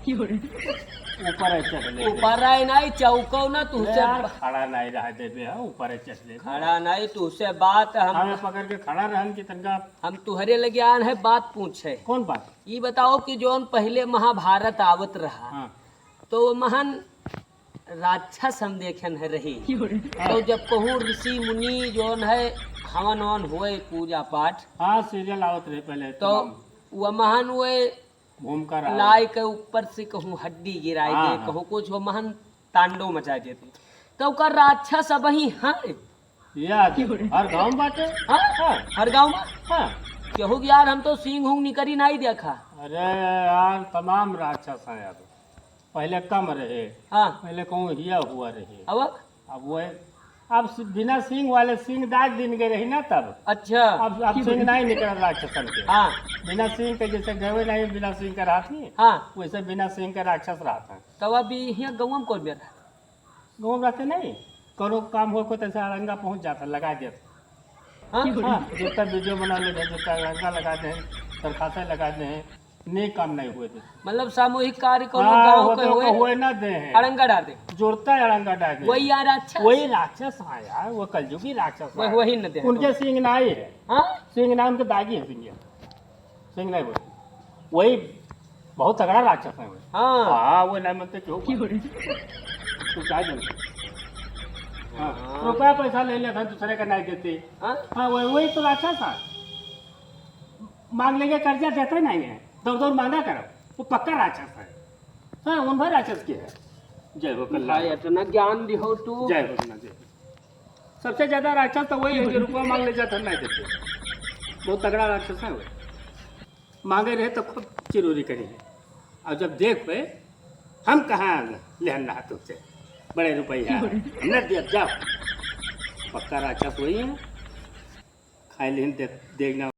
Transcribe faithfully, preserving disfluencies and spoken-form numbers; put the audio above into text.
ऊपर है चढ़ ले। ऊपर आए नहीं, चौको ना, तू ले से यार, बा- खड़ा नहीं रह देबे, हाँ, ऊपर है चढ़ ले। खड़ा नहीं, तू से बात हम हमें पकड़ के खड़ा रहन की तनका। हम तुहरे लगे आन है बात पूछे। कौन बात? ई बताओ कि जौन पहले महाभारत आवत रहा, हाँ। तो वो महान राक्षस हम देखेन है रही। हाँ। तो जब कहूँ ऋषि मुनि जौन है हवन वन हुए पूजा पाठ, हाँ, सीरियल आवत रहे पहले तो तमाम। वो महान हुए घूम कर आए। लाए के ऊपर से कहूँ हड्डी गिराए हाँ, दे, हाँ। कहूँ कुछ हो महान तांडव मचा देते। तो ओकर राक्षस अबही हैं। याद है। हर गाँव बाटे। हाँ? हाँ। हर गाँव में? हाँ। केहू के यार हम तो सींग हूंग निकरी नहीं देखा। अरे यार, तमाम राक्षस हैं अब। पहले कम रहे। हाँ। पहले कहूँ हिया हुआ रहे। अब? अब वो है, अब स-, बिना सींग वाले सींग दाग दिन गए रही ना तब। अच्छा। अब, अब सींग नहीं निकल राक्षसन के। हाँ। बिना सींग के जैसे गए नहीं, बिना सींग के रहत नहीं। हाँ। वैसे बिना सींग के राक्षस रहत है। तब अब यहाँ गाँव में कौन बेरा? गाँव में रहते नहीं, कोनो काम हो को तैसे अड़ंगा पहुँच जाता, लगा देते। हाँ, हाँ, जितना वीडियो बना ले, जितना अड़ंगा लगा दे, तरखासे लगा दे, नहीं काम नहीं हुए थे। मतलब सामूहिक कार्य कोनो हाँ, गाँव वो के तो हुए, हुए ना दे हैं। अड़ंगा डाल दे। जुड़ता है अड़ंगा डाल दे। वही यार राक्षस। वही राक्षस हाँ यार, वो कलयुगी राक्षस वही, हाँ। वही न दे। उनके सींग ना ही है। हाँ? सींग ना उनके दागी है सींग। सींग नहीं बोलती। वही बहुत तगड़ा राक्षस है वो। हाँ। हाँ, वो नहीं मानते क्यों? क्यों? तू क्या जानते? हाँ, हाँ। रुपया पैसा ले लेता है, दूसरे का नहीं देते। हाँ? हाँ, वही, वही तो राक्षस है। मांग लेंगे, कर्जा देते नहीं है, दौड़ दौड़ मांगा करो, वो पक्का राक्षस है। हाँ, उन भर राक्षस के है। जय हो कल्याण। भाई, इतना ज्ञान दिहो तू। जय हो ना, जय हो। सबसे ज्यादा राक्षस तो वही है जो रुपया मांग ले जाता नहीं देते। बहुत तगड़ा राक्षस है वो। मांगे रहे तो खूब चिरोरी करी है। और जब देख पे, हम कहाँ लेहन रहा तुमसे? बड़े रुपया। हम न दिया, जाओ। पक्का राक्षस वही है। खाए लेहन दे-, देखना।